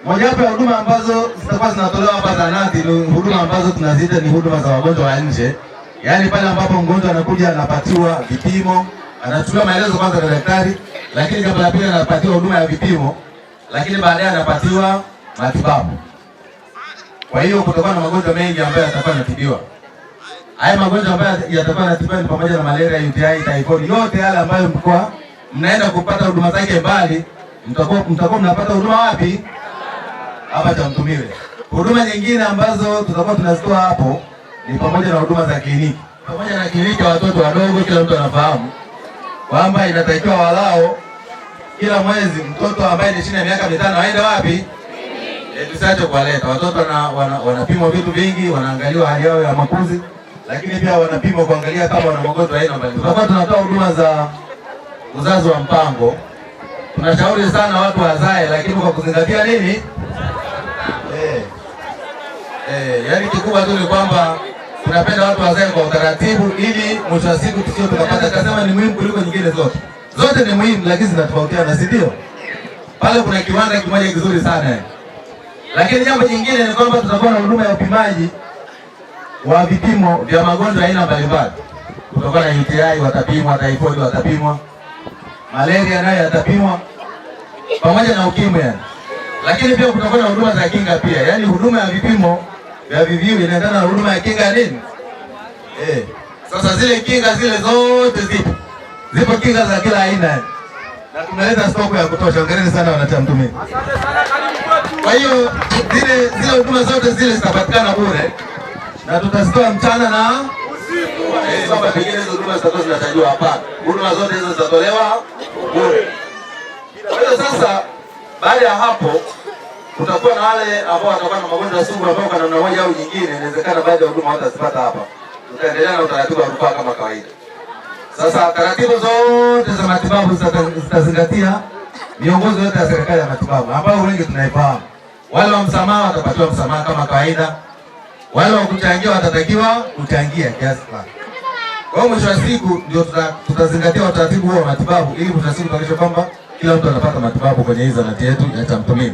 Mojawapo ya huduma ambazo zitakuwa zinatolewa hapa zahanati ni huduma ambazo tunaziita ni huduma za wagonjwa wa nje, yaani pale ambapo mgonjwa anakuja anapatiwa vipimo, anachukua maelezo kwanza na daktari, lakini jambo la pili anapatiwa huduma ya vipimo, lakini baadaye anapatiwa matibabu. Kwa hiyo kutakuwa na magonjwa mengi ambayo yatakuwa yanatibiwa. Haya magonjwa ambayo yatakuwa yanatibiwa ni pamoja na malaria, UTI, typhoid, yote yale ambayo mlikuwa mnaenda kupata huduma zake mbali, mtakuwa mnapata huduma wapi? Hapa Chamtumiwe. Huduma nyingine ambazo tutakuwa tunazitoa hapo ni pamoja na huduma za kliniki, pamoja na kliniki ya watoto wadogo. Kila mtu anafahamu kwamba inatakiwa walao kila mwezi mtoto ambaye ni chini ya miaka 5 aende wapi? Tusiache kuwaleta watoto wanapimwa vitu vingi, wanaangaliwa hali yao ya makuzi, lakini pia wanapimwa kuangalia kama wana magonjwa aina mbalimbali. Tutakuwa tunatoa huduma za uzazi wa mpango. Tunashauri sana watu wazae, lakini kwa kuzingatia nini? Yaani kikubwa tu ni kwamba tunapenda watu wazae kwa utaratibu, ili mwisho wa siku tusio tukapata. Kasema ni muhimu kuliko nyingine zote. Zote ni muhimu, lakini zinatofautiana, si ndio? Pale kuna kiwanda kimoja kizuri sana. Lakini jambo jingine ni kwamba tutakuwa na huduma ya upimaji wa vipimo vya magonjwa aina mbalimbali. Kutakuwa na UTI watapimwa, typhoid watapimwa, malaria nayo yatapimwa, pamoja na ukimwi yani. Lakini pia kutakuwa na huduma za kinga pia, yaani huduma ya vipimo vya VVU inaendana na huduma ya kinga ya nini? Sasa zile kinga zile zote zipo. Zipo kinga za kila aina yani. Na tumeleta stoko ya kutosha. Hongereni sana wanachamtumiwe. Asante sana, karibu kwetu. Kwa hiyo zile huduma zote zile zitapatikana bure na tutazitoa mchana na Usiku. Kwamba pengine hizo huduma zitakuwa zinatajwa hapa. Huduma zote hizo zitatolewa bure. Kwa hiyo sasa baada ya hapo kutakuwa na wale ambao watakuwa na magonjwa sugu ambao kwa namna moja au nyingine inawezekana baadhi ya huduma hawatazipata hapa. Tutaendelea na utaratibu wa rufaa kama kawaida. Sasa taratibu zote za matibabu zitazingatia miongozo yote ya serikali ya matibabu ambayo wengi tunaifahamu. Wale wa msamaha watapatiwa msamaha kama kawaida. Wale wa kuchangia watatakiwa kuchangia kiasi fulani. Kwa hiyo mwisho wa siku ndio tutazingatia utaratibu huo wa matibabu ili mwisho wa siku tuhakikishe kwamba kila mtu anapata matibabu kwenye hii zahanati yetu ya Chamtumiwe.